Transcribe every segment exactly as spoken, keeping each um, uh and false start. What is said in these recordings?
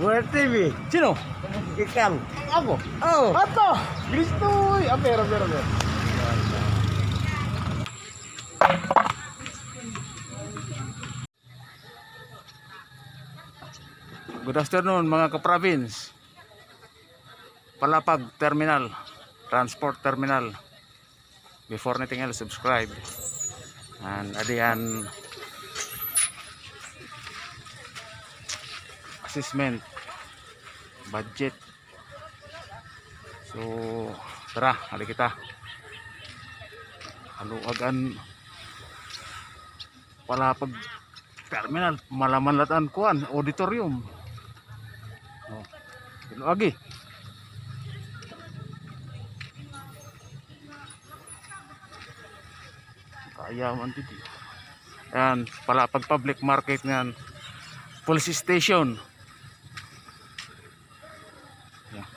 Buhay T V. Sino? Ikaw. Ako? Oo. Ato! Kristoy! Aber, aber, aber. Good afternoon, mga ka-province. Palapag Terminal, Transport Terminal. Before anything else, subscribe. And adi an assessment budget. So, tara, adi kita. Haluag an Palapag Terminal, malaman la it an kuan, auditorium. Oh, agi. Kaya man didi. Yan, Palapag Public Market ngan police station. Yan.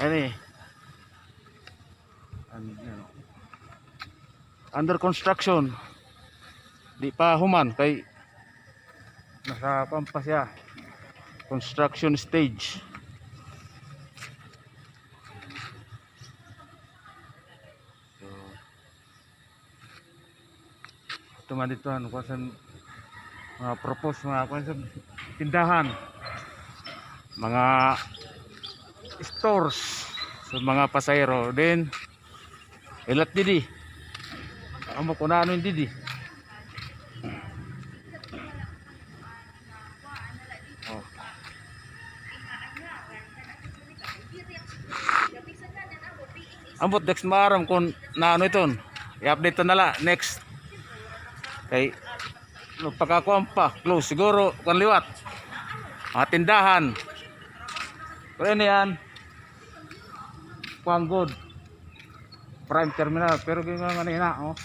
Ani. An-, ano. Under construction. Di pa human kay nasa kuan pa siya. Construction stage. So, ito man dito, ano, kuan sa mga propose, mga kuan sa tindahan. Mga stores sa mga pasahero. Then, ilat didi. Amo ko na ano yung didi. Oh. Ambot next maaram kung naano iton. I-update ta na la next. Kay, no, pagkakuan pa, close siguro, kuan liwat. Mga tindahan. Pero ano yan? Kuan good. Prime Terminal, pero ginganganina, oh.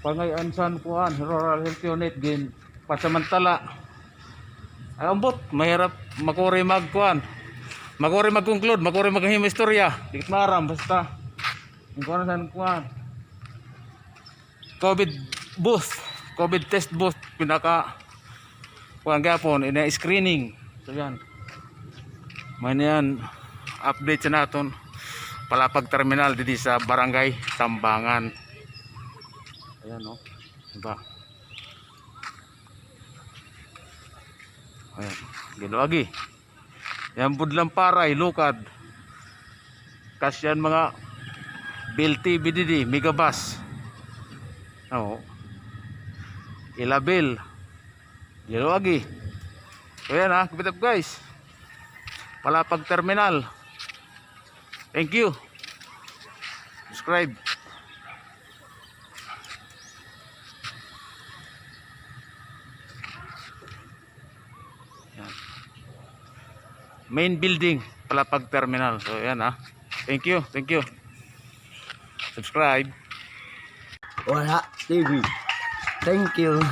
Pangay ansan kuan, Rural Health Unit, gin, pasamantala. Ay, ambot, mahirap makuri magkuan. Makuri mag-conclude, makuri maghimo istorya. Di kit maaram, basta. Yung kuan, san kuan. COVID booth, COVID test booth, pinaka kuan gapon, ina screening. So yan. May na yan, update sa naton. Palapag Terminal didi sa Barangay Tambangan. Ayan, oh. Diba? Ayan. Gilo agi. Yan, Budlamparay, Lukad. Kas yan mga Bill T V didi, Megabus. Oo. Ilabel. Yelo agi. So yan ha, keep it up guys. Palapag Terminal. Thank you. Subscribe. Yan. Main building, Palapag Terminal. So, yan ha. Thank you, thank you. Subscribe. Wala T V. Thank you.